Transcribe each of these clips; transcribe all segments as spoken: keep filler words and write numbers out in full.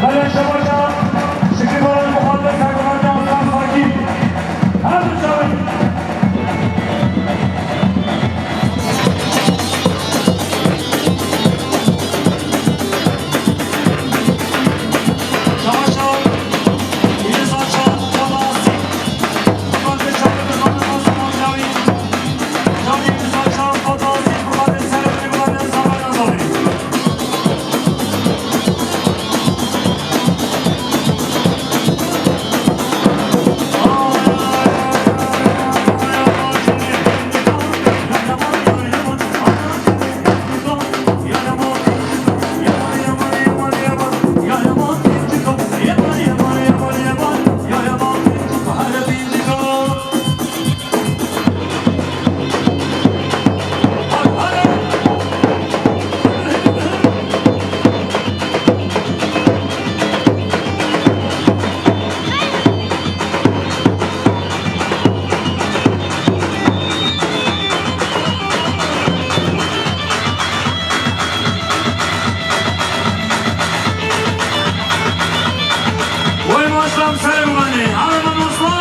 Belê şebaşa, şikî baran muxatir sergimandê Aslan Sakî. Her du çavên. Şebaşa, Îlîza Çar, Pola Asî. Muxatir çavê bi xatir Aslan Çavî. Çavî Îlîza Çar, Pola Asî, muxatir serê bi xatir Zafer Azadî. Wey maşallah, serê bibanê. Hemê mamosta.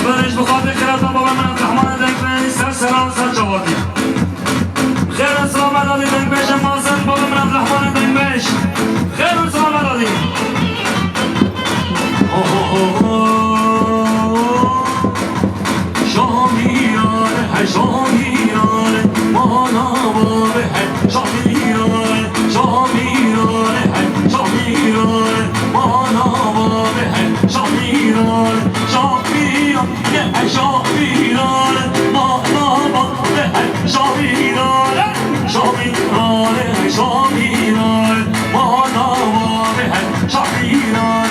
Berê ji bi xatirê xêratan baba min Abdurrahmanê Dengbêj, ser seran, ser çavatiya. Xêr û silamet dadî dengbêjê mezin, baba min Abdurrahmanê Dengbêj. Xêr û silamet dadî. Şamî yar, he şamî yar, mana bavê he şamî yar, şamî yar, he şamî yar, mana bavê he şamî yar, şamî yar, he şamî yar, mana bavê he şamî yar, şamî yar, he şamî yar, mana bavê he şamî yar.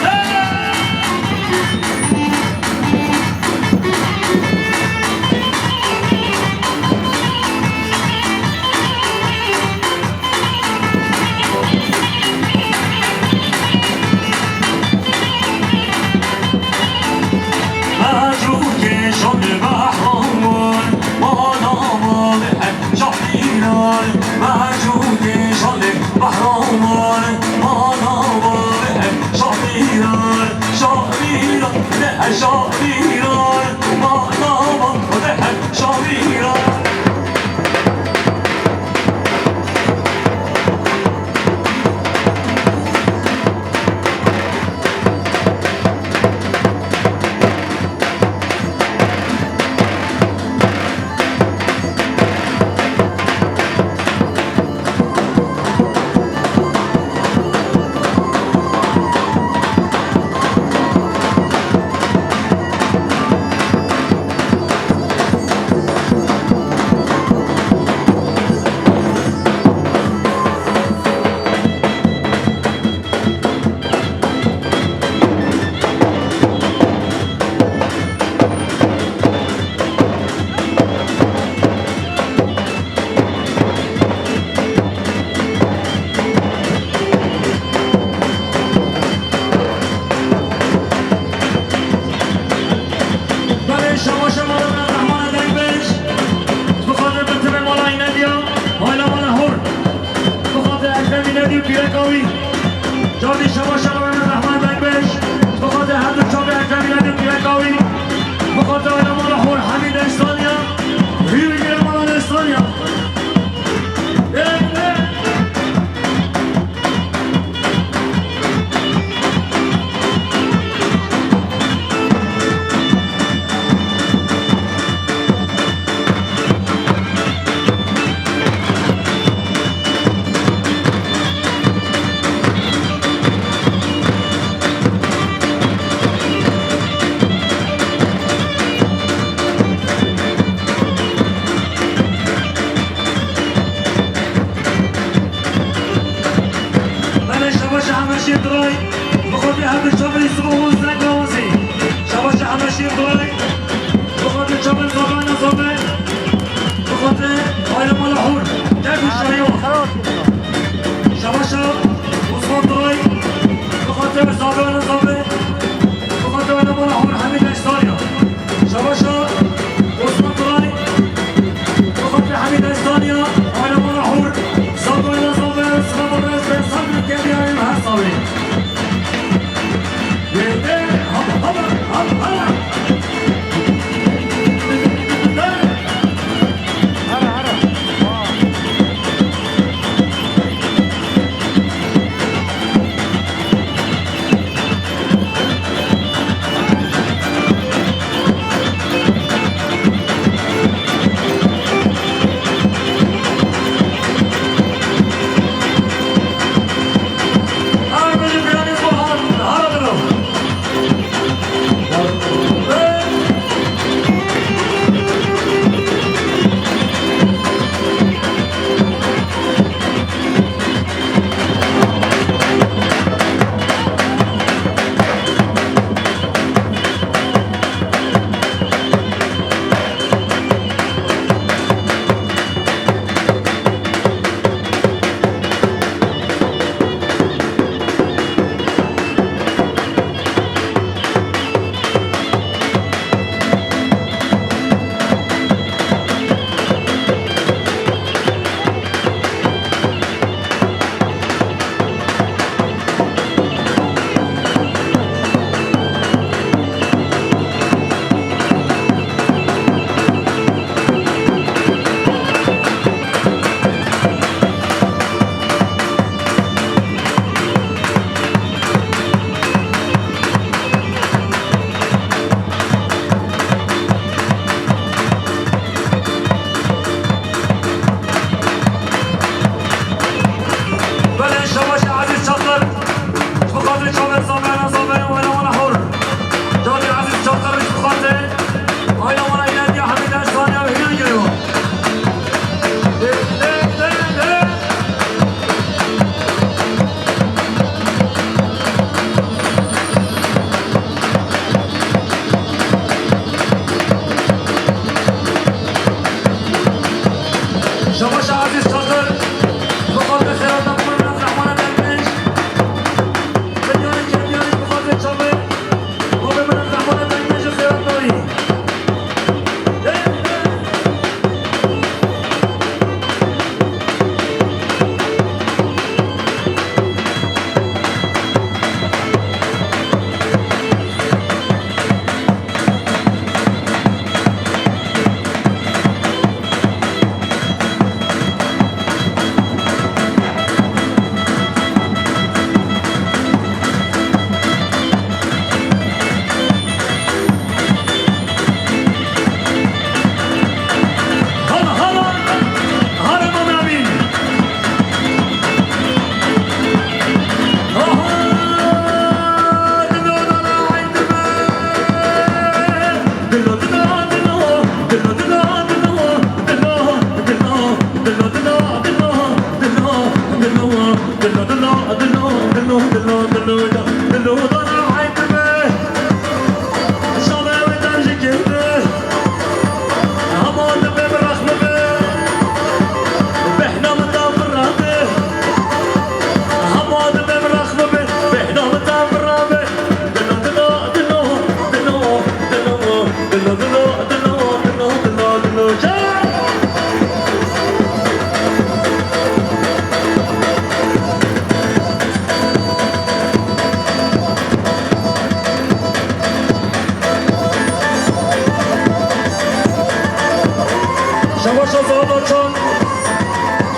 Şebaşa Zahadan Çand,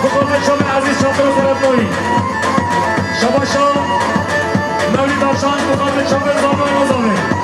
muqabil çavê Ezîz Çatir û Xerefnoyî. Şebaşa Mewlîda Çand, muqabil çavê Zamin û Zamin.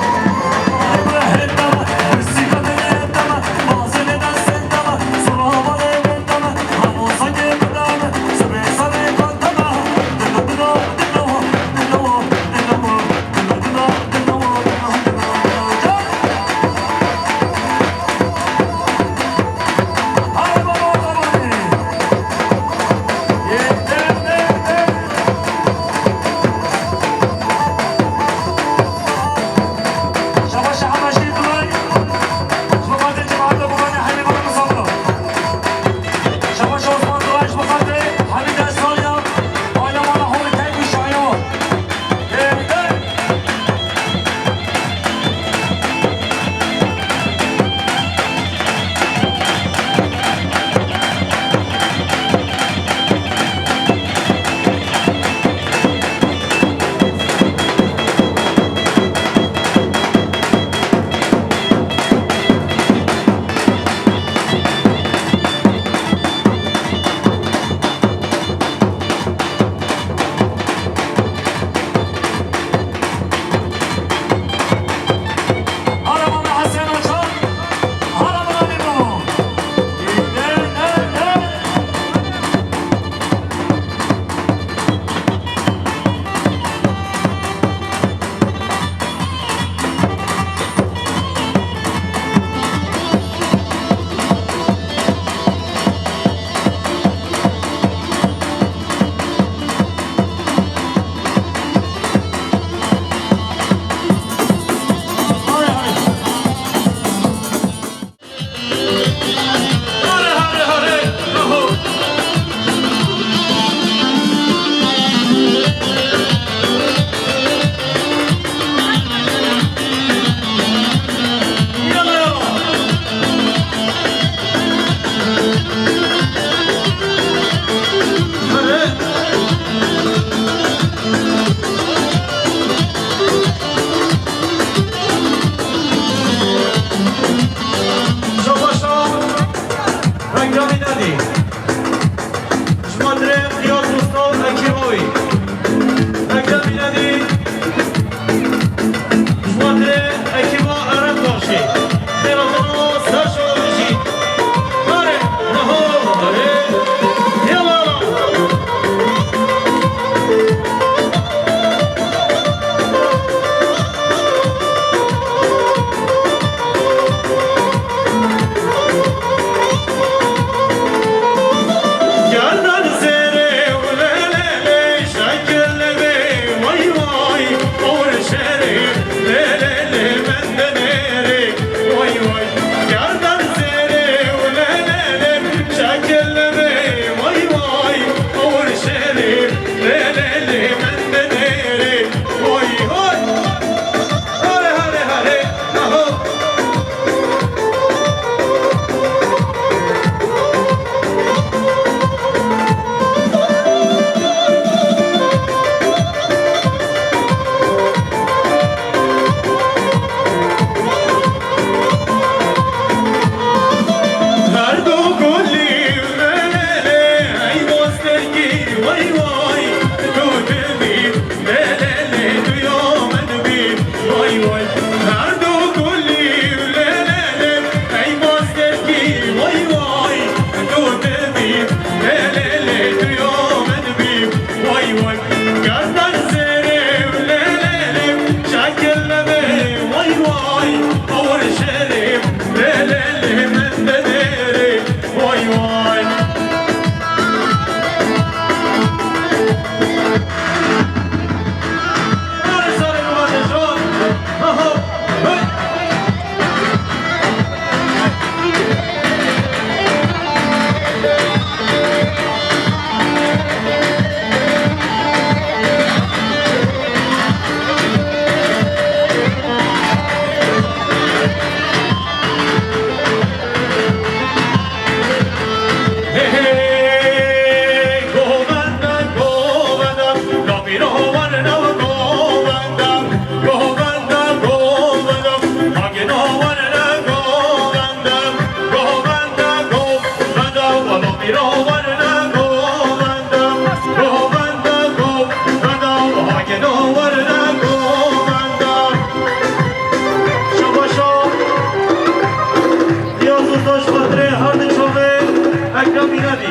Rabî, rabî.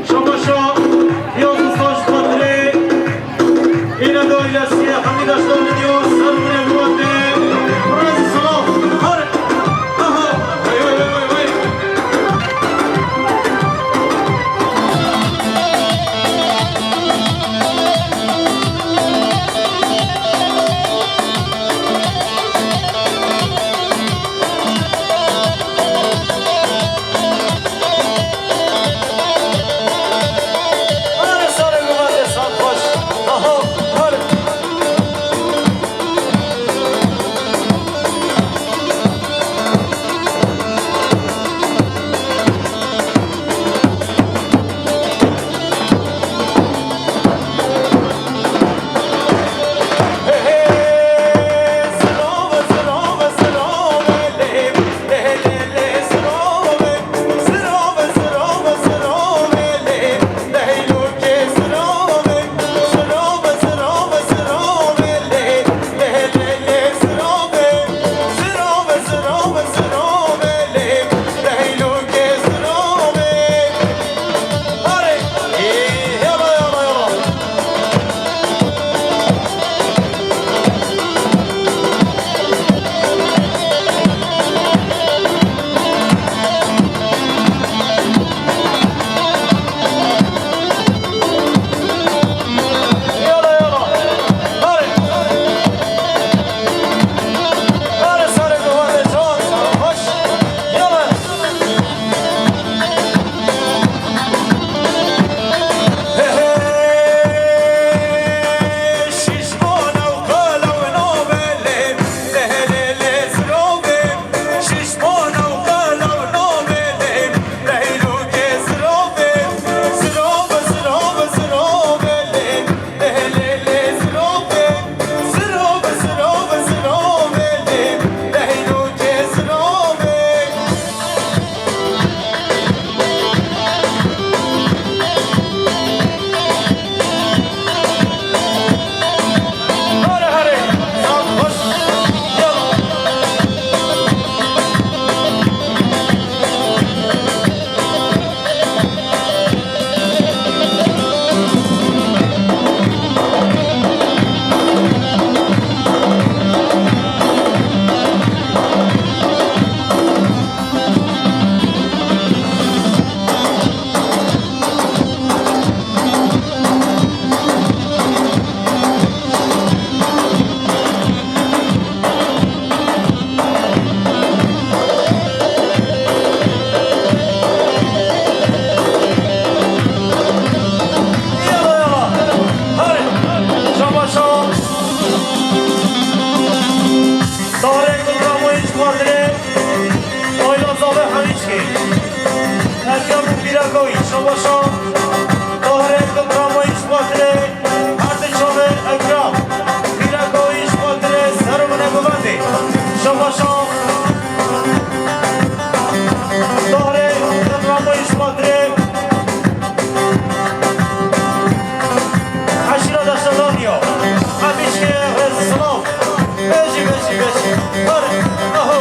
Şabaşa, ya dostan ji xatirê Îne de ailesiye, hemî daştan diyo, ser bûne bi wan de. Rêz û selam. Har. Aha. Wey, wey, wey, wey, wey. Yala, yala. Hadi. Şabaşa. Tarek Ramovic Madre. Ayla Zave Haniçki. Ekrem Biragovic. Şabaşa. Tarek Ramovic Madre. Her di çavê Ekrem. Bîra goyî ji xatirê ser û binê bibendê. Şabaşa. Dahrê Ekrem goyî ji xatirê Eşîra Deştedaniya. Hemîşkê rêz û silav. Bejî, bejî, bejî. Her, aho.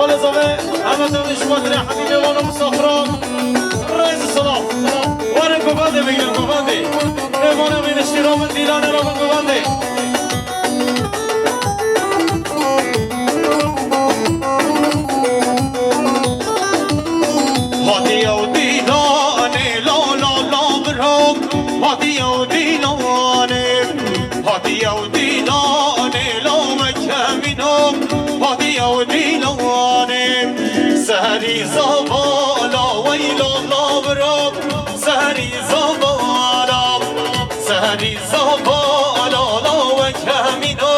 Alê zave, hemete ji xatirê hemî mêvan û misafira. Rêz û silav. Werin govendê bigrin, govendê. Mêvanê min niştî rabin, dîlanê rabin govendê. Hatiye û dîlanê, la, la, la, biro. Hatiye û dîlanê. Hatiye û dîlanê, la, me kemîno. Hatiye û dîlanê. Seherî zavala, wey, la, la, biro. Seherî zavala. Seherî zavala, la, we kemîno.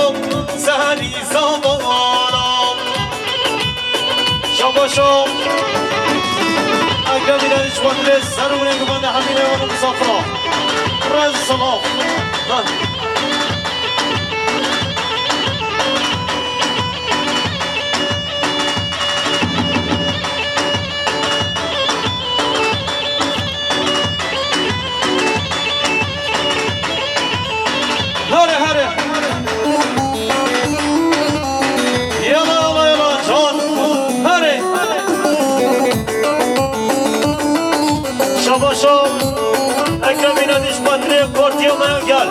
Seherî zavala. Şabaşo. Ekrem Îleriç Batirê, serûnê guvende hemî nêwan û misafira. Rêz û silav. Here, here. Yala, yala, yala, can. Here. Şabaşo. Ekrem Îleriç Batirê, partiya me gel.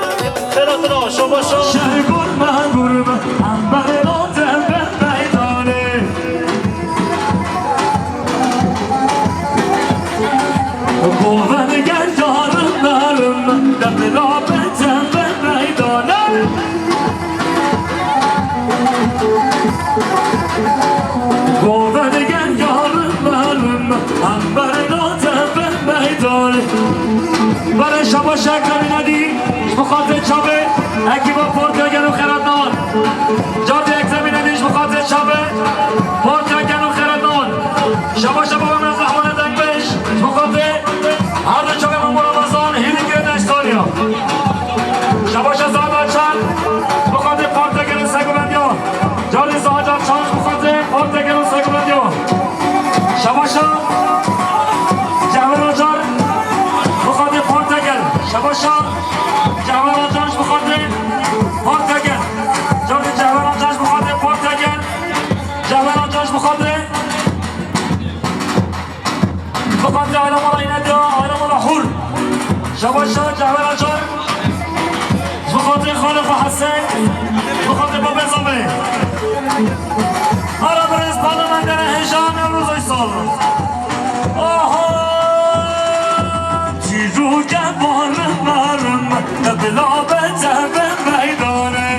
Xêratina, şabaşo. Şergur me, gur me, em berê nate bin meydanê. Govend gel carim merim, de bila bicem bin meydanê. Govend gel carim merim, em berê nate bin meydanê. Berê şabaşa Ekrem Înedî, ji bo xatirê çavê, ekîba Partiya Gel û Xêratnawan. Cardê Ekrem Înedî ji bo xatirê çavê, Partiya Gel û Xêratnawan. Şabaşa baba me Rehmana Dengbêj, ji bo xatirê her du çavê Memo Ramazan, hîrî girê deş saliya. Şabaşa Saad Açan, ji bo xatirê Partiya Gel û Sergovendiya. Cardê Saad Açan, ji bo xatirê Partiya Gel û Sergovendiya. Şabaşa Cehwer Acar, ji bo xatirê Partiya Gel. Şabaşa Cehwer Acar, ji bo xatirê Partiya Gel. Cardê Cehwer Acar, ji bo xatirê Partiya Gel. Cehwer Acar, ji bo xatirê, ji bo xatirê aîla mala Înediya, aîla mala Hûr. Şabaşa Cehwer Acar. Ji bo xatirê xalê xwe Hesen, ji bo xatirê babê Zamê. Ara birêz parlamenterê hêja Newroz Uysal. Aha! Çîroke barim barim, te bila bete bin meydanê.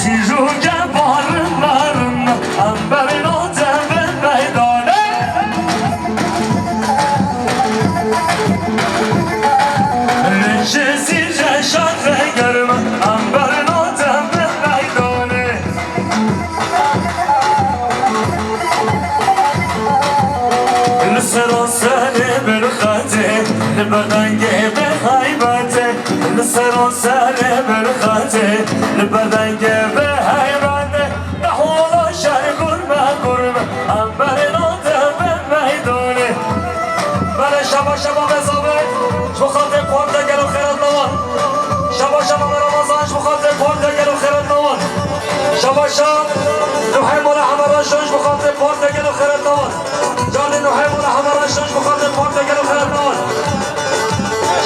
Çîroke barim barim, em berê nate bin meydanê. Reşê sîre şerê germ, em berê nate bin meydanê. Li sero serê berxetê, li berdengê bi heybetê. Li sero serê berxetê, li berdengê bi heybetê. Dehwala şer gurme gurme, em berê nate bin meydanê. Belê şabaşa babê Zamê, ji bo xatirê Partiya Gel û Xêratnawan. Şabaşa Mame Ramazan, ji bo xatirê Partiya Gel û Xêratnawan. Şabaşa Nuhê Mala Hemeraşan, ji bo xatirê Partiya Gel û Xêratnawan. Cardê Nuhê Mala Hemeraşan, ji bo xatirê Partiya Gel û Xêratnawan.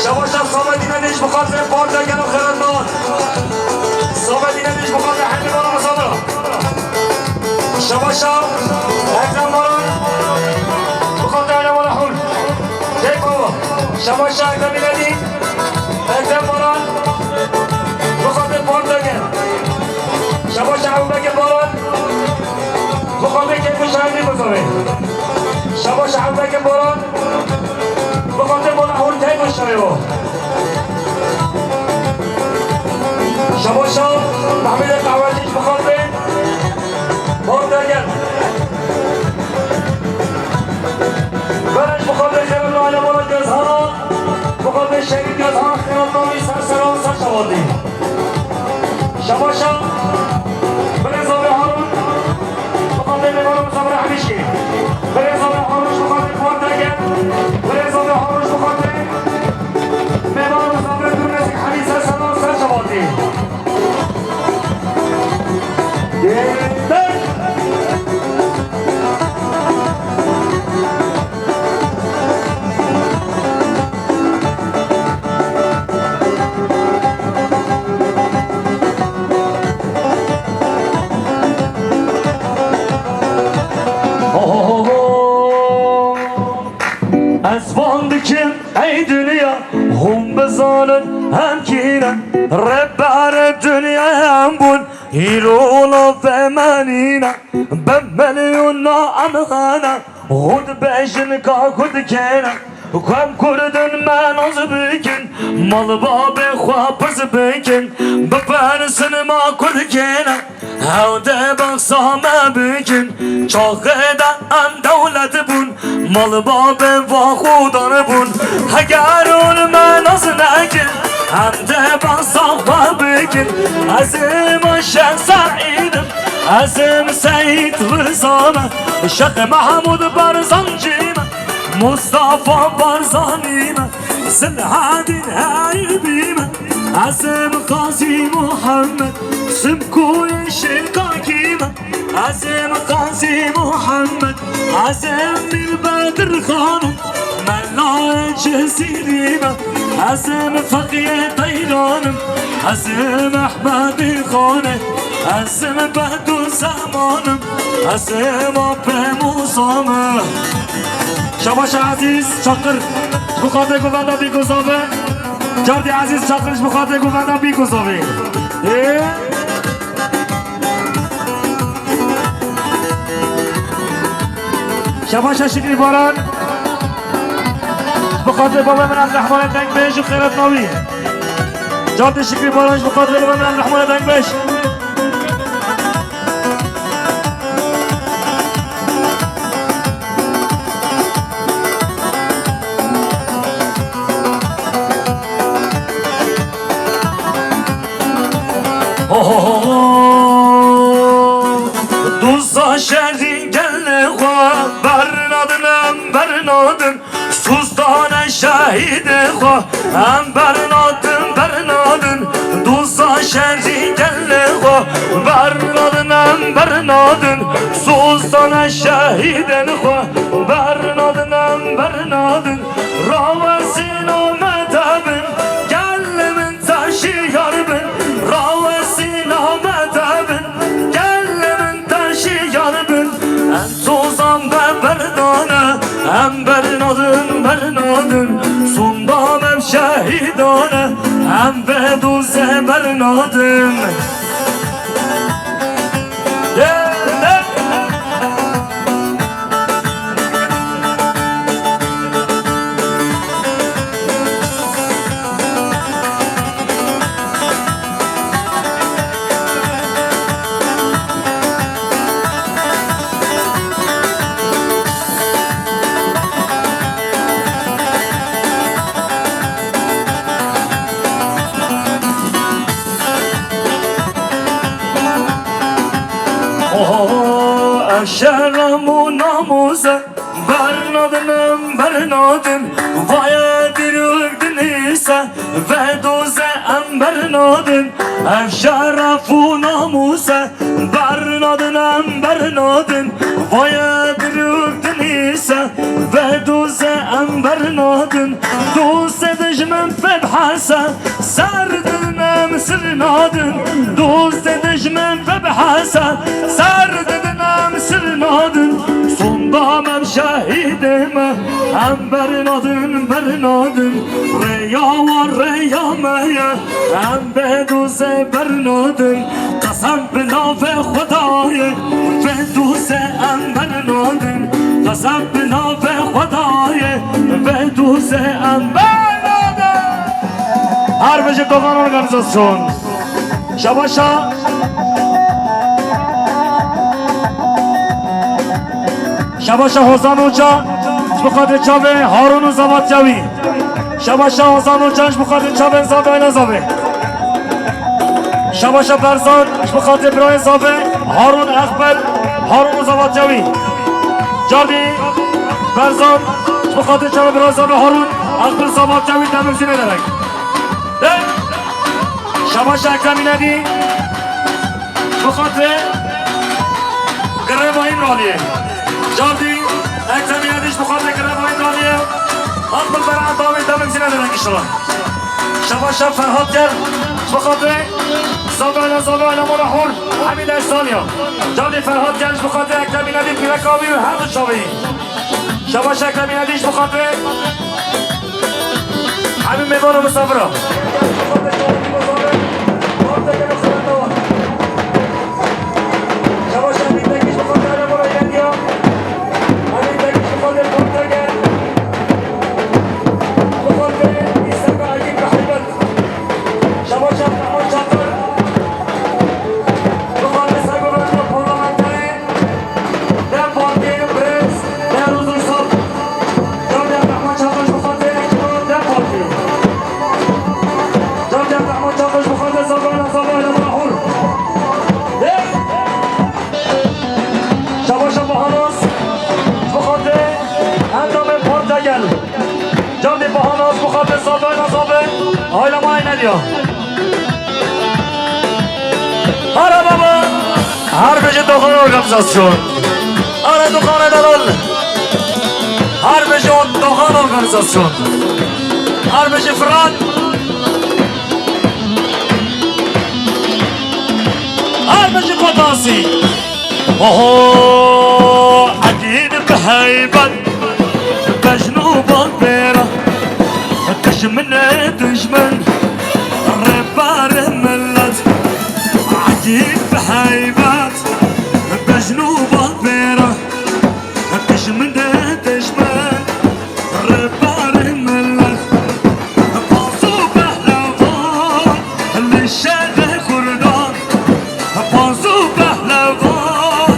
Şabaşa Samedîne Dî, ji bo xatirê Partiya Gel û Xêratnawan. Samedîne Dî, ji bo xatirê Hemî Mala Misafira. Şabaşa Ekrem Baran, ji bo xatirê Ekrem Baran Hûr. Tek baba. Şabaşa Ekrem Înedî, Ekrem Baran, ji bo xatirê Partiya Gel. Şabaşa Ebubekir Baran, ji bo xatirê keyf û şahidî bizanê. Şabaşa Ebubekir Baran, ji bo xatirê Mala Hûr keyf û şahê bo. Şabaşa Mehmedê Qehwecî, ji bo xatirê Partiya Gel. Berê ji bo xatirê Xêrê Nayla Mala Gözhana, ji bo xatirê Şehîd Gözhan, Xêrê Nayla ser seran ser şewatî. Şabaşa Birêz Avê Harun, ji bo xatirê Mêvana Misafir Hemîşkê. Birêz Avê Harun ji bo xatirê Partiya Gel. Birêz Avê Harun ji bo xatirê Mêvana Misafir Gurmezî Hemî ser seran ser şewatî. Hîro lafê me nîne, bi milyona em hene, xwe dibêjin ka Kurd kêne, ku em Kurd in me naz bikin, mal babê xwe pirs bikin, bipirsin ma Kurd kêne, hewdê behsa me bikin, çaxê de em dewlet bûn, mal babê va xudan bûn. Heger hûn me nas nekin, em dê behsa xwe bikin. Ez ê Şêx Seîd im, ez ê Seyîd Riza me, Şêx Mehmûd Berzancî me, Mustafa Barzanî me, Zilhedîn Eybî me, ez ê Qazî Muhammed, Simkoyê Şêxakî me. Ez ê Qazî Muhammed, ez ê Mîr Bedirxan im, Melayê Cizîrî me, ez ê Feqiyê Teyran im, ez ê Mehmedî Xan im, ez ê Bedû Zeman im, ez ê Mapê Mûsa me. Şabaş Ezîz Çakir, ji bo xatirê govenda bî guza ve. Cardî Ezîz Çakir, ji bo xatirê govenda bî guza ve. Ê? Şabaş Şikrî Baran. Bi xatirê bavê min Evdurehmanê dengbêj û xêretnavî. Cardî Şikrî Baran ji bo xatirê bavê min Evdurehmanê dengbêj. Ho, ho, ho, ho. Doza şerî gelê xwe bernadin, em bernadin. Sustane şehîdê xwe em bernadin, bernadin. Doza şerî gelê xwe bernadin, em bernadin. Sustane şehîdên xwe bernadin, em bernadin. Rawesîna me tebin, gel min te şiyar bin. Rawesîna me tebin, gel min te şiyar bin. Em tozan be berdane, em bernadin, bernadin. Sonda me şehîdane, em be doze bernadin. Oho, ev şerem û namûs e, bernadin em bernadin, vaye dîrok dinîse, ve doze em bernadin, ev şeref û namûs e, bernadin em bernadin, vaye dîrok dinîse, ve doze em bernadin, doze dijmin fedhese, Ser didin em sir nadin, dostê dijmin ve bihese. Ser didin em sir nadin, sonda me şehîdê me. Em bernadin, bernadin, rêya wan rêya me ye. Em bê dozê bernadin, qesem bi navê Xwedayê. Bê dozê em bernadin, qesem bi navê Xwedayê. Bê dozê em bernadin. Her bijî Dogan Organizasyon. Şabaşa. Şabaşa Hozan Hoca, ji bo xatirê çavê Harun û Zavatya wî. Şabaşa Hozan Hoca, ji bo xatirê çavê Zavê Ayna Zavê. Şabaşa Berzan, ji bo xatirê birayê Zavê, Harun Ekber, Harun û Zavatya wî. Cardî Berzan, ji bo xatirê çavê birayê Zavê, Harun Ekber, Zavatya wî, demir zî nêderek. Şabaş Ekrem Înedî, ji bo xatirê greva Îmraliyê. Cardî Ekrem Înedî, ji bo xatirê greva Îmraliyê. Haq bil bera dawê demir zî nêderek inşallah. Şabaş Ferhat Gel, ji bo xatirê Zavê Ayna, Zavê Ayna Mora Hor, Hemîd Ersaniya. Cardî Ferhat Gel, ji bo xatirê Ekrem Înedî, pîreka wî û her du çavê. Şabaş Ekrem Înedî, ji bo xatirê hemî mêvan û misafira. Oylamayın ne diyor? Ara baba. Her bece Doğan organizasyon. Ara Doğan delal. Her bece Doğan organizasyon. Her bece Fırat. Her bece Potasi. Oho, edîn bi heybet, bejn û bal bêra, dijmin e dijmin, rêberê millet. Edîn bi heybet, bejn û bal bêra, dijmin e dijmin, rêberê millet. Paz û pehlevan li şerê Kurdan, paz û pehlevan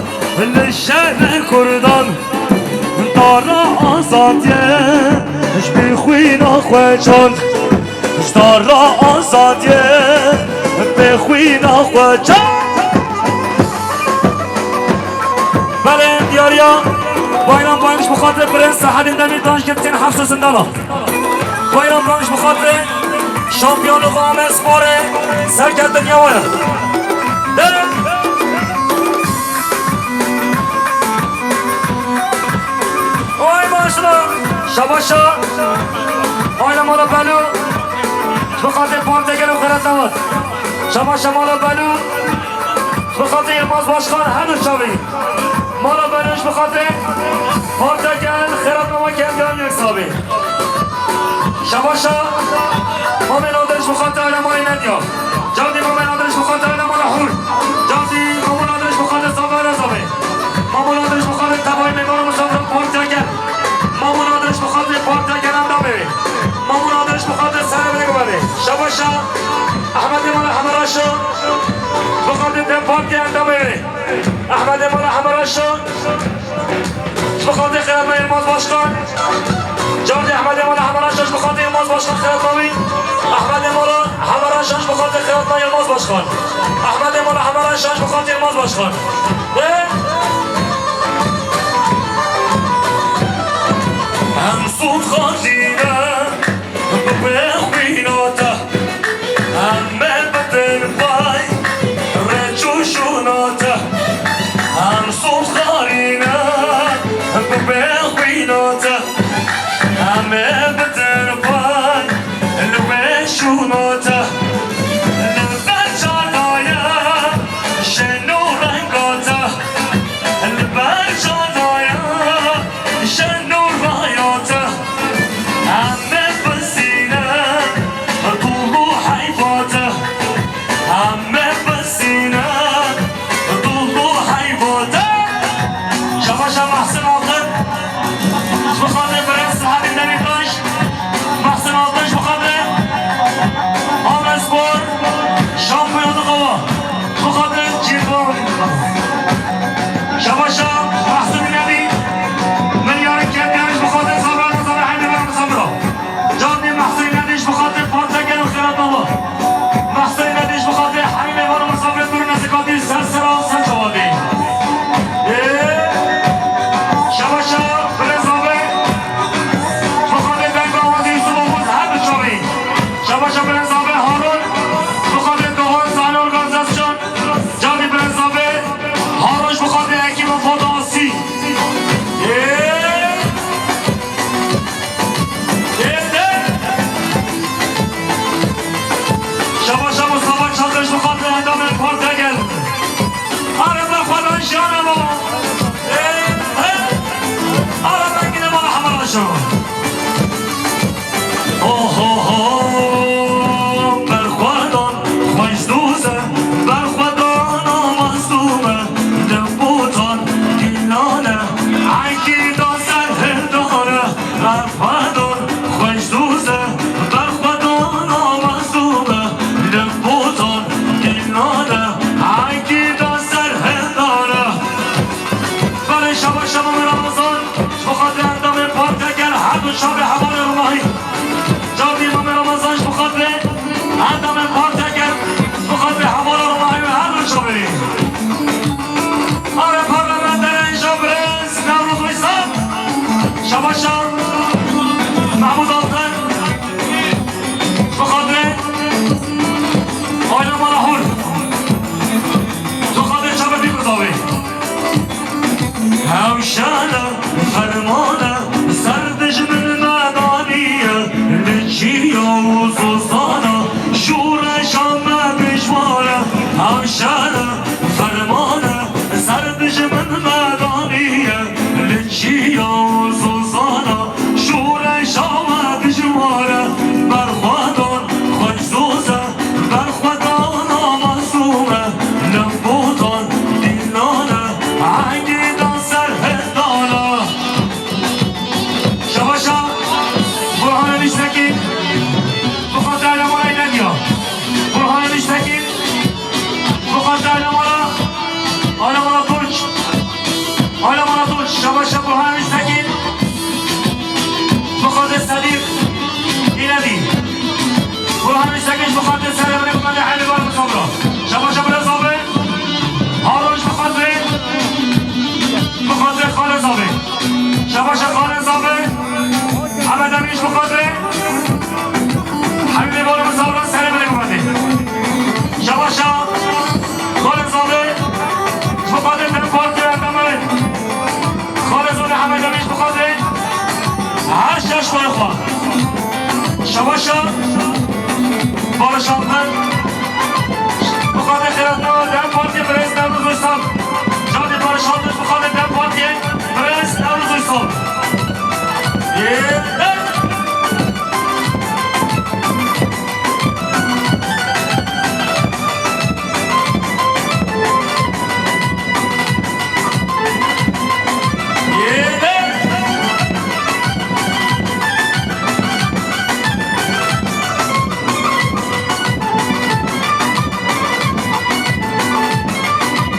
li şerê Kurdan, dara azadiyê ji bîr xwîna xwe çand, ji dara azadiyê bê xwîna xwe çand. Belê diyariya Bayram Bayram ji bo xatirê Birêz Sehedîn Demîrtaş girtiyên hefşa zindana. Bayram Bayram ji bo xatirê şampiyonluka Amed Sporê serkeftin ya we ye. De. Oy maşallah. Şabaşa. Aile mala Belû. Ji bo xatirê Park Tekel û Xerat Newat. Şabaşa mala Belû. Ji bo xatirê Yilmaz Başkan her du çavî. Mala Belû ji bo xatirê Park Tekel, Xerat Newat, Kemcan Yeksabi. Şabaşa Mamê Nadir ji bo xatirê aile mala Nedya. Candî Mamê Nadir ji bo xatirê aile mala Hûr. Candî Mamê Nadir ji bo xatirê Safa Rezavê. Mamê Nadir ji bo xatirê tevayî mêvanan û misafiran Park Tekel. Mamê Nadir ji bo xatirê Park Tekel endamê wê. Mamê Nadir ji bo xatirê serê vê guherê. Şabaşa Ehmedê mala Hemeraşo. Ji bo xatirê DEM Partî endamê wê. Ehmedê mala Hemeraşo. Ji bo xatirê xelatna Yilmaz Başkan. Candî Ehmedê mala Hemeraşo ji bo xatirê Yilmaz Başkan xelatna wî. Ehmedê mala Hemeraşo ji bo xatirê xelatna Yilmaz Başkan. Ehmedê mala Hemeraşo ji bo xatirê Yilmaz Başkan. Ve Em sûd xazîne bi bê xwîna te. Em ê bidin pay rêç û şûna te. Em sûd xarîne bi bê xwîna te. Em ê bidin pay li wê şûna te. Li ber çanda ye şên û renga te. Li ber çanda ye şên û raya te. Em ê bizîne dûl û heyva te. Em ê bizîne dûl û heyva te. Şabaşa Mehsin Altın. Ji bo xatirê Birêz Sehedîn Demîrtaş. Mehsin Altın ji bo xatirê Amedspor şampiyonluka we. Ji bo xatirê Cîrvan. Şabaşa Mehsin Nedî. Milyarê Kepyan ji bo xatirê Sabra Nazara Hemî Bera Sabra. Candî Mehsin Nedî ji bo xatirê Parteker û Xêratnama. Mehsên Nedî ji bo xatirê hemî mêvan û misafirên dûr û nezikatî ser sera ser çavadî. Ê, şabaşa Birêz Avê, ji bo xatirê deng û awazê Yusuf Oğuz her du çavî. Şabaşa Birêz Avê Harun, ji bo xatirê Doğan Sahne Organizasyon, Candî Birêz Avê Harun ji bo xatirê ekîba Foto Asî. Ê, Şabaşa Mustafa Çadır ji bo xatirê endamên Partekel. Arada xwe dan jiyana baba. Ê, he. Arada gine bana hemara şo. Oho ho. Berxwedan xweş doze, berxwedana Mezlûme, li botan gîlane, enkî da ser hildane. Berxwedan xweş doze, berxwedana Mezlûme, li botan gîlane, enkî da ser hildane. Belê şabaş şema me Ramazan, ji bo xatirê endamên Partekel her du çavê hevalê Rumahî. Candî Mamê Ramazan ji bo xatirê endamên Partekel, ji bo xatirê hevala Rumahî û her du çavê. Are parlamenterê ji Birêz Newroz Uysal. Şabaşa Mahmud Altın. Ji bo xatirê Şabaşa Burhan Üstekîn, bi xatir Sedîq Înedî. Burhan Üstekîn, bi xatir Serê Binê Kumandê Heynî Bar Musafira. Şabaşa Bila Zabi, Harun ji bi xatir, bi xatir Xalê Zabi. Şabaşa Xalê Zabi, Hemed Emîn ji bi xatir. Hemîdê Bar Musafira Serê Binê Kumandê. Şabaşa Xalê Zabi, ji bi xatir DEM Partiya Endamê. Xalê Zabi Hemed Emîn ji bi xatir her şeş xalê xwe. Şabaşa Barış Alper, bi xatir xêrhatina DEM Partiya Birêz Newroz Uysal. Cadê Barış Alper, bi xatir DEM Partiya Birêz Newroz Uysal. Ê,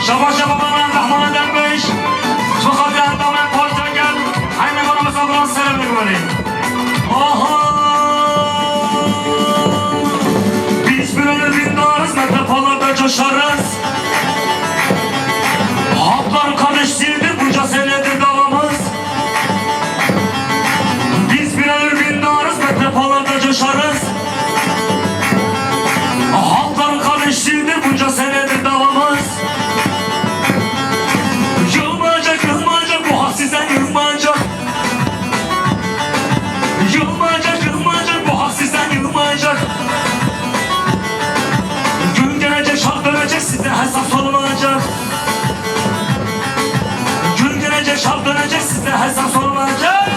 Şabaş şabaş, Rehman Derbeş, ji xatir endamên Partiya Gel, heynî Bar Musafira Serê Binê Kumandê. Aha! Biz bir ölür bindarız, metefalarda coşarız. Halkların kardeşliğidir, bunca senedir davamız. Biz bir ölür bindarız, metefalarda coşarız. Halkların kardeşliğidir, bunca senedir davamız. Yılmayacak, yılmayacak, bu hak sizden yılmayacak. Yılmayacak, yılmayacak, bu hak sizden yılmayacak. Gün gelecek, çağ dönecek, sizden hesap sorulacak. Gün gelecek, çağ dönecek, sizden hesap sorulacak.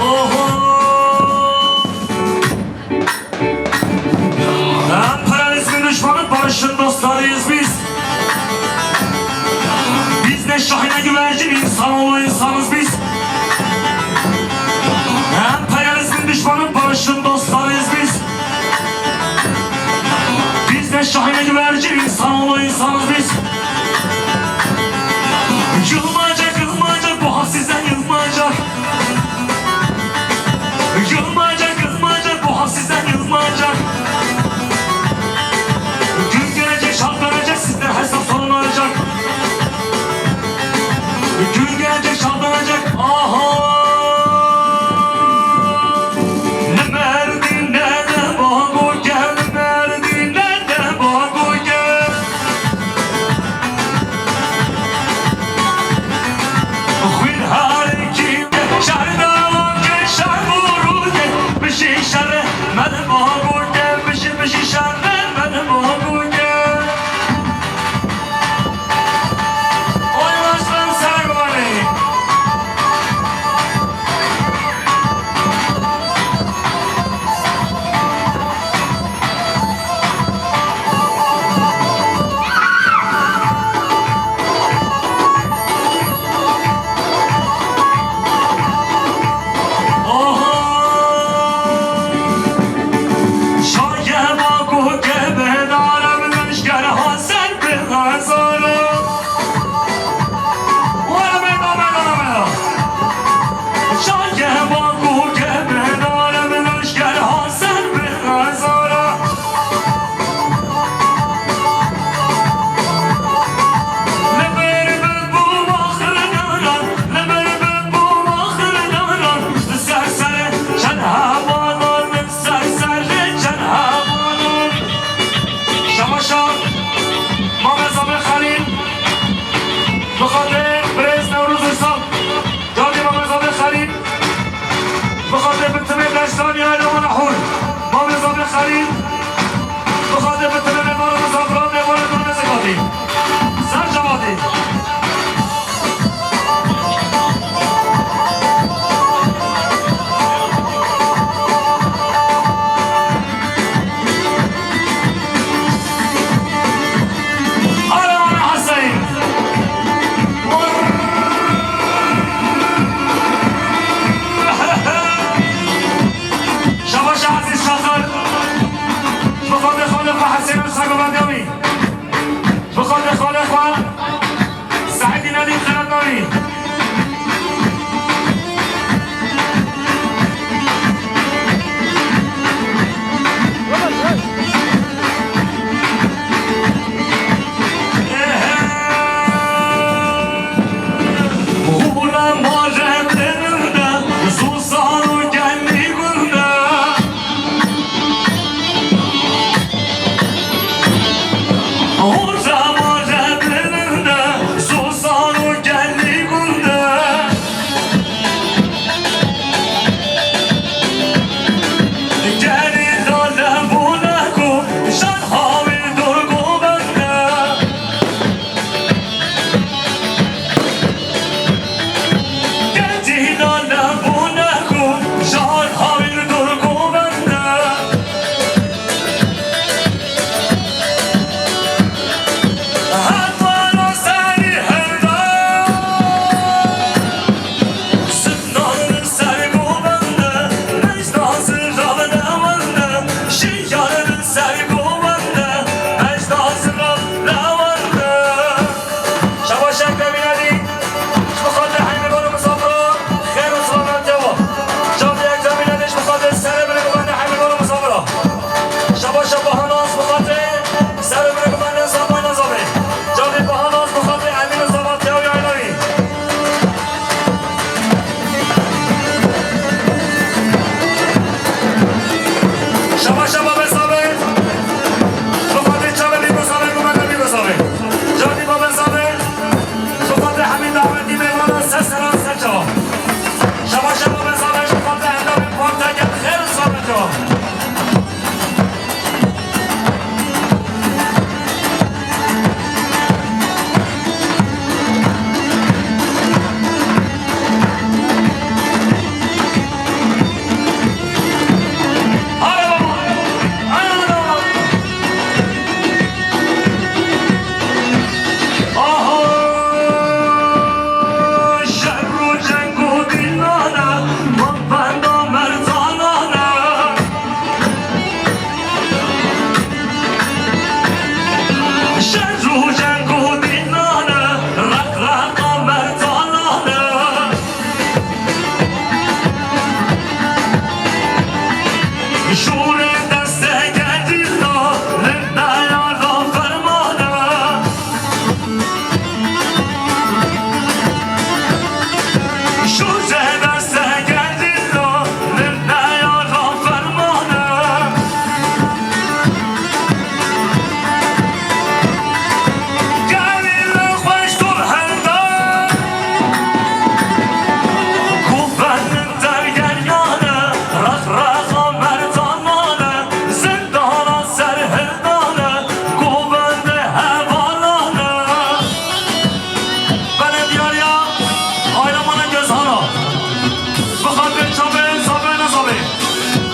Oho! Emperyalizmin düşmanı, barışın dostlarıyız biz. Biz ne Şahin'e güvercin, insanoğlu insanız biz. Emperyalizmin düşmanı, barışın dostlarıyız biz. Biz ne Şahin'e güvercin, insanoğlu insanız biz. Yılmayacak, yılmayacak, bu hak sizden yılmayacak. Yılmayacak, yılmayacak, bu hak sizden yılmayacak. Gün gelecek, çağ dönecek, sizden hesap sorulacak. Gün gelecek, çağ dönecek. Aha! Li Merdînê de bago gel, Merdînê de bago gel. Xwîn harikî şer dawam ke, şer borû ke, bijî şer me li bago ke, bijî, bijî şer me li bago ke. Oy, başkan Servanê. Oho! Şaye baku ke bedarem leşker haser bi hazara. Wala mela, mela, mela. Şaye baku ke bedarem leşker haser bi hazara. Li ber bi bû baxir daran, li ber bi bû baxir daran, li ser serê çend hevanan, li ser serê çend hevanan. Şamaşa, Mamê Zabe Xelîl, bi xatirê birêz Newroz Uysal, cadê Mamê Zabe Xelîl, bi xatirê bi timê deştan ya Elewana Hûr, Mamê Zabe Xelîl, bi xatirê bi timê mêvana mizafira, mêvana dûr nêzîkatî. Ser cematî. Saîdî Nedîm Xeretanî. Şabaş Ekrem Înanî, ji bo xatirê hemî bar û misafira, xêr û silamet tewa. Çavdî Ekrem Înanî, ji bo xatirê serê binê guvenê hemî bar û misafira. Şabaş Bahanas, ji bo xatirê serê binê guvenê Zamayna Zavê. Çavdî Bahanas, ji bo xatirê Emîn û Zava tewa yayla wî. Şabaş Babê Zavê. Ji bo xatirê çavê Bîbo Zavê, gumene Bîbo Zavê. Çavdî Babê Zavê. Ji bo xatirê hemî dawetî mêvanan ser seran ser çavan. Şabaş Babê Zavê, ji bo xatirê endamên parteke xêr û silamet tewa. Aha! Şer û ceng û dînane, mabenda merdanan e. Şer û ceng û dînane, reqreqa merdanan e. Şûrê desteke dîna, li dayara fermane. Şûrê desteke dîna, li dayara fermane. Gerîla xweş tu henda. Guven dergeriyan e, reqreqa merdanan e, zindana serhildan e, govendê hevalan e. Belediyariya Aylamana Gözhana. Bi xatirê çavê Zavê Nezavê.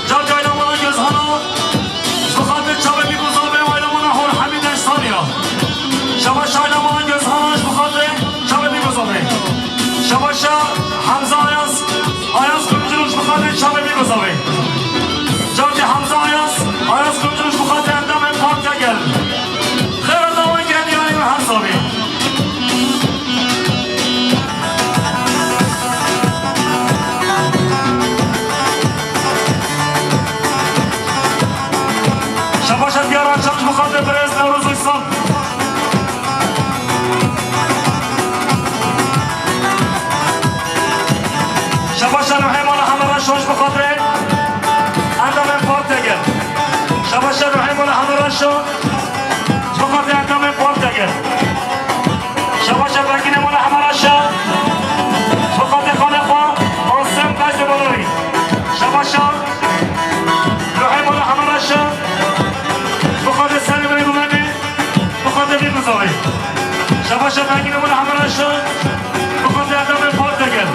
Çavê Aylamana Gözhana. Bi xatirê çavê Bîbo Zavê û Aylamana Hor Hemî Deştaniya. Şabaş Aylamana Gözhana ji bi xatirê çavê Bîbo Zavê. Şabaş Hemza Ayaz, Ayaz Kuyumculuğu ji bi xatirê çavê Bîbo Zavê. Çavê Hemza Ayaz, Ayaz Kuyumculuğu ji bi xatirê endamên Partiya Gel. Xêra dawan geldiyanî me her zavî. Şabaşa Diyar Arçax ji bo xatirê birêz Newroz Uysal. Şabaşa Nuhê Mala Hemeraşo ji bo xatirê endamên Partiya Gel. Şabaşa Nuhê Mala Hemeraşo. Ji bo xatirê endamên Partiya Gel. Şabaşa Begînê Mala Hemeraşa. Ji bo xatirê xalê xwe Asem Bezdê Balorî. Şabaşa Ruhê Mala Hemeraşa. Ji bo xatirê serê binê guvenê. Ji bo xatirê vî bizavê. Şabaşa Begînê Mala Hemeraşa. Ji bo xatirê endamên Partiya Gel.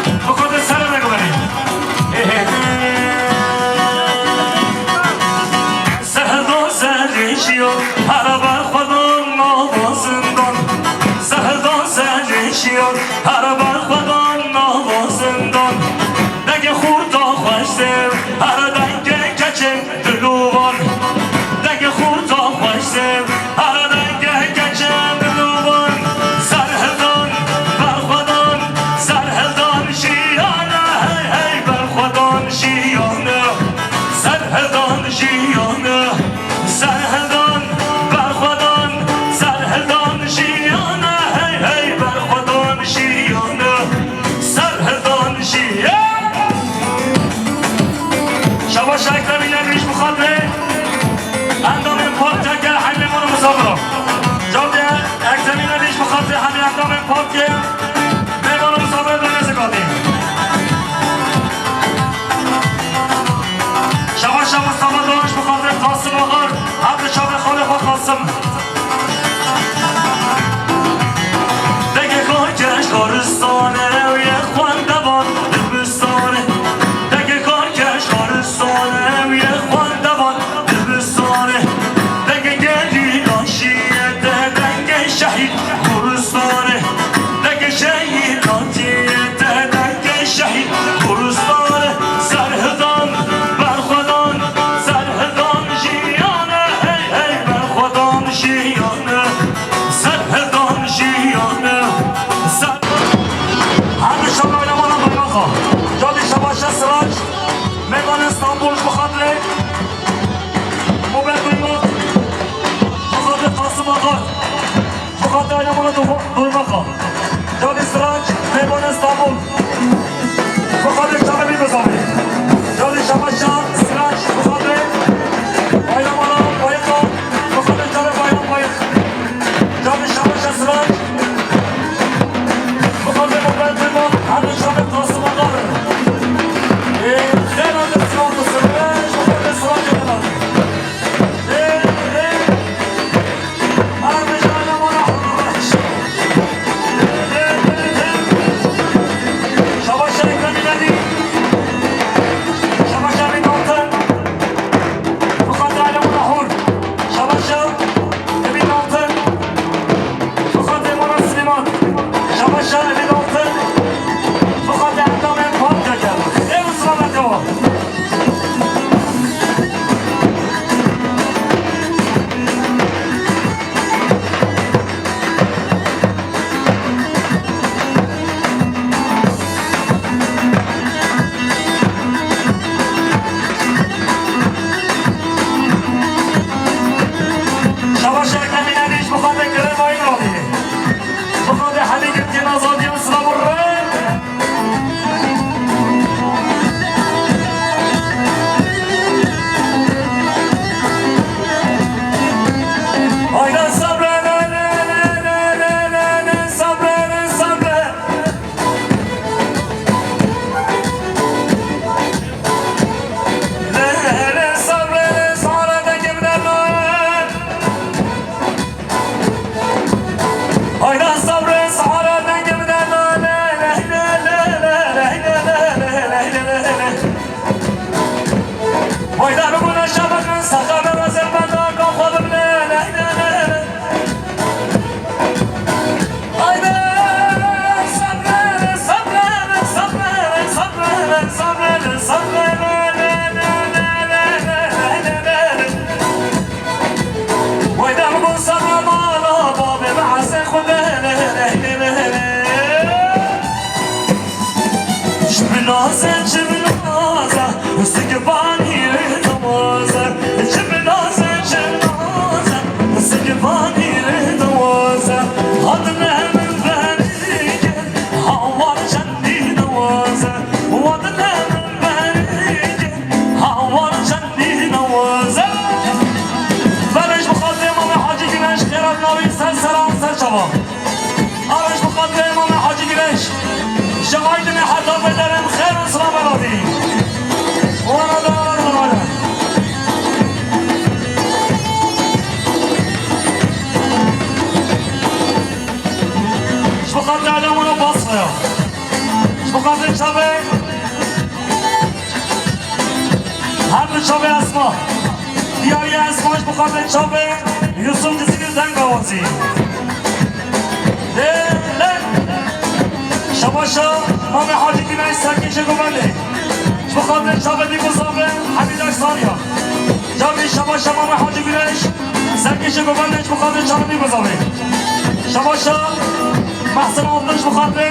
Ji bo xatirê serê binê guvenê. Sehda serê şiyo, here ber xwe dan nava zindan. Sehda serê şiyo, here ber xwe dan nava zindan. Dengê xurta xweş sêv, here dengê keçê dilovan. Dengê xurta xweş sêv, here dengê keçê dilovan. Şabaş Ekremî Nerîş bi xatirê endamên partiyeke hemî mêvan û misafiran. Cavdê Ekremî Nerîş bi xatirê hemî endamên partiyê mêvan û misafiran dene zikatî. Şabaş Mustafa Doğuş bi xatirê Qasim Axar, her di çavê xalê xwe Qasim. Degê karkeş daristanê û yê xwendevan dibistanê. Degê karkeş daristanê û yê xwendevan dibistanê. Degê gelî naşiyete dengê şehîd goristanê. Degê şehîd naşiyete dengê şehîd goristanê. Serhidan berxwedan, serhidan jiyane, hey hey berxwedan jiyane. Serhedan jiyane, ser- Her di şabayla mala bayraxa. Cadî Şabaşa Sirac, Meydanê Stenbol ji bo xatirê Mober Duymak, ji bo xatirê Qasim Axar, ji bo xatirê Ayna Mala Duymaxa. Cadî Sirac, Meydanê Stenbol. Bi xatirê çavê Mîr Bizavê. Cadî Şabaşa Sirac, bi xatirê Bayram Alan Bayıkhan, bi xatirê çavê Bayram Bayık. Cadî Şabaşa Sirac, bi xatirê Mober Duymak, her di çavê Qasim Axar. Ê, xêra de Sirac de Sirac, bi xatirê Sirac de Sirac. Ê, ê. Şabaşa Ekrem Binali. Şabaşa Emin Altın. Mukadder Alemur Ahur. Şabaşa Emin Altın. Mukadder Murat Süleyman. Şabaşa Emin Altın. Mukadder Endam Em Park Teker. Ev ısrarla devam. Şabaş Ekrem Binali, ji bo xatirê Kerem Ayîn Rabî. Bi xatirê Helî Girtiyên Azadiyan silav û rêz. Hayda sabre, ne, ne, sabre, ne, sabre. Ne, ne, sabre, ne, sabre, ne, sabre. Hayda sabre sahara dengê min de nane. Hayda bibûne şebek min saxa bere zerbe da ka xwe bibine. Hayda sabre, sabre, sabre. Wayda min got seba mala bavê min esê xwe de. Çi bi naze, çi bi naze, sigivanî rê dawaze. Çi bi naze, çi bi naze, sigivanî rê dawaze. Hatine min verî kir, hawar çendî dawaze. Hatine min verî kir, hawar çendî dawaze. Belê ji bo xatirê Mamê Hacî Güneş xêra navî ser seran ser çava. Belê ji bo xatirê Mamê Hacî Güneş. Şevay dinê heta bederim xêr û silav beradî. Wana da wana da wana. Ji bo xatirê Adem wana Basraya. Ji bo xatirê çavê Her du çavê Esma. Diyariya Esma ji bo xatirê çavê Yusuf Cizîrî deng awazî. Lê, lê. Şabaşa Mamê Hacî Güneş Serkêşê Govendê. Ji bo xatirê çavê Dîko Zafê Hemîd Aksarya. Cavî şabaşa Mamê Hacî Güneş Serkêşê Govendê ji bo xatirê çavê Dîko Zafê. Şabaşa Mehsen Altın ji bo xatirê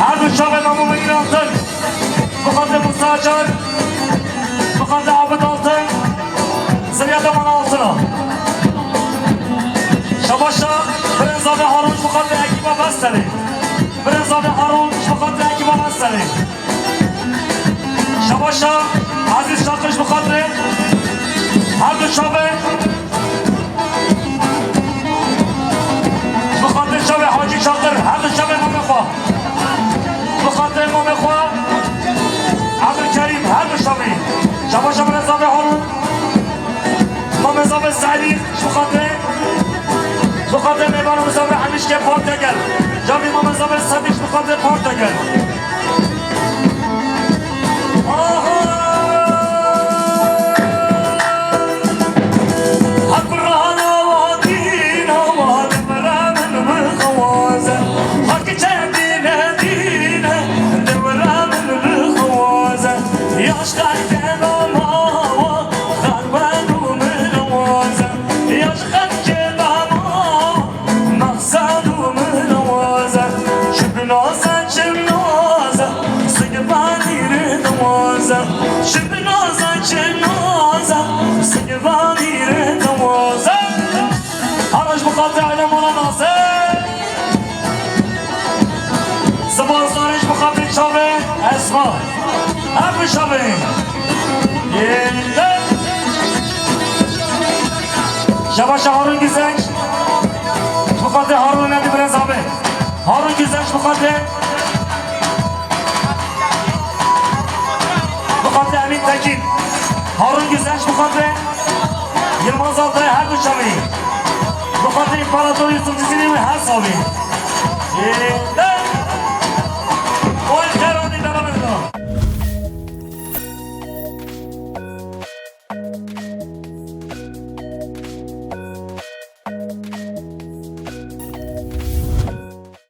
her du çavê Mamo Mengîn Altın. Bi xatirê Musa Acar, bi xatirê Abid Altın, ziriyeta Mala Altına. Şabaşa Birên Zavê Harun ji bo xatirê ekîba Besterê. Birên Zavê Harun ji bo xatirê ekîba Besterê. Paşa, Aziz Çakır ji bo xatirê her du çavê, ji bo xatirê çavê Hacî Çakır, her du çavê mamê xwe. Ji bo xatirê mamê xwe, Ebdulkerîm, her du çavê. Şabaşa min re zavê Harun. Mamê zavê Seîdî, ji bo xatirê, ji bo xatirê mêvana min zavê Hemîşkê Portegal. Cavê mamê zavê Sedî, ji bo xatirê Portegal. Naza çim naza, singvanî re naza, çim naza, çim naza, singvanî re naza. Hara ji bo xatirê aile mala Naze. Spas dane ji bo xatirê çavê Esma. Her bi çavê. Yê. Şabaşa Harun Güzel. Ji bo xatirê Harun Nebi Birez abi. Harun Güzel ji bo xatirê. Ji bo xatirê Emin Tekin. Harun Güzel ji bo xatirê Yilmaz Altay her du çavê. Ji bo xatirê İmparator Yusuf Cizîrî wî her savê. Ê,